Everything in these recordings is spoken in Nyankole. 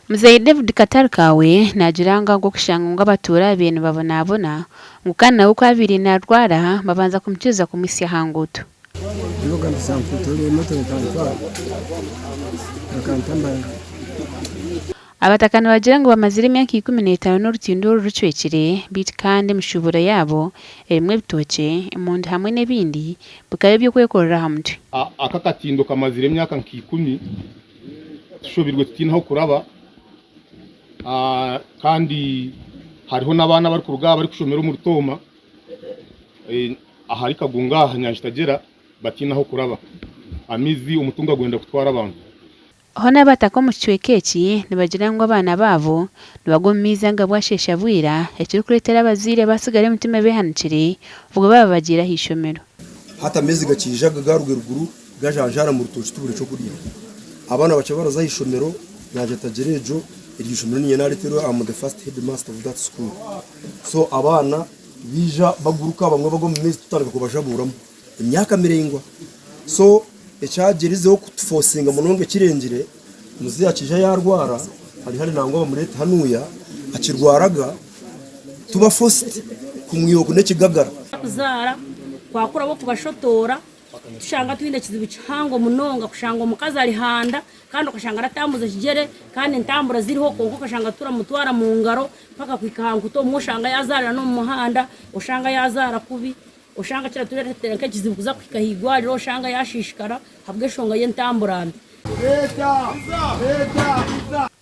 Muzeeyi David Katarukaawe naagira ngu ahabw'okushanga ngu abatuura be nibabonabona ngu kandi nawe ku abaire naarwara babanza kumukiza kumuhitsya aha nguuto. Abataka nibagira ngu bamazire emyaka 15 n'orutindo oru rucwekire beitu kandi emishuuburo yaabo erimu ebitookye, emondi hamwe n'ebindi bikaba eby'okwekorera aha mutwe. Aka akatindo kamazire emyaka nka ikumi tushobirwe tutaine ah'okuraba kandi hariho n'abaana abarikuruga aha barikushomera omuri Tooma ahari Kagunga aha Nyanjitagyera bataine ah'okuraba. Amaizi omutunga gwenda kutwara abantu. Hoona abataka omu kicweka eki nibagira ngu abaana baabo nibagwa omu maizi aga bwasheesha bwira ekirikureetera abazaire baatsigara emitima ebeehanikire obwo baaba bagiire aha ishomero. Hati amaizi gakiija garuga eruguru gajanjaara omu rutookye tubura ekyokurya. Abaana bakye baraza aha ishomero nagira tagira egyo eryo ishomero niinye nareeterwa am the first headmaster of that school. So abaana baija baguruka bamwe bagwa omu maizi tutandika kubajabuuramu emyaka miraingwa. So ekyagyerizeho kutufosinga munonga ekirengire muzeeyi akiija yarwara hari hari nangwa bamureete hanuya akirwaraga tuba forced kumwiha oku n'ekigagara. Kuzaara kwakura bo kubashotoora tushanga twine ekizibu kihango munonga kushanga omukazi ari handa kandi okashanga aratambuza ekigyere kandi entambura ziriho kwonka okashanga turamutwara mu ngaro mpaka kuhika aha nkuta obumwe oshanga yazaarira n'omu muhanda oshanga yazaara kubi oshanga kiratureetera nk'ekizibu kuza kuhika aha irwariro oshanga yashishikara ahabw'enshonga y'entambura mbi.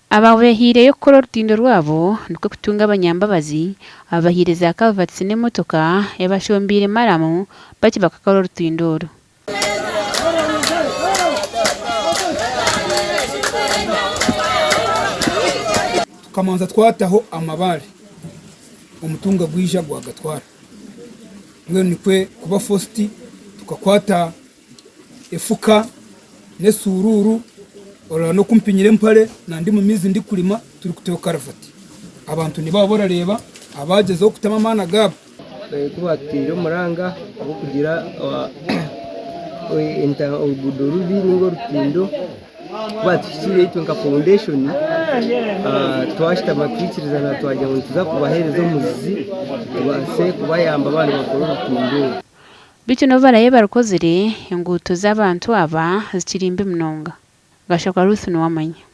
Aba beehaireyo kukora orutindo rwabo nikwo kutunga abanyambabazi ababahaire za karuvatisi n'emotoka ebashombeire maramu batyo bakakora orutindo oru. Tukamanza twataho amabaare omutunga gwija gwagatwara. Mbwenu nikwo kuba forced tukakwata efuka n'esuruuru oraba n'oku mpinyire empare na ndi mu maizi ndikurima turikutaho karavati. Abantu nibo abo orareeba abagyezaho kutamu amaani agaabo. Ku baatuteire omuranga gw'okugira oruguudo rubi nainga orutindo, ku baatuhikiire itwe nka foundation twashutama twikirizana twagira ngu nituza kubaheereza omuzizi tubaase kubayamba baaba nibakora orutindo oru. Beitu n'obu baraabe barukozire, enguuto z'abantu aba zikiri mbi munonga. Gashakwa Ruth Nuwamanya.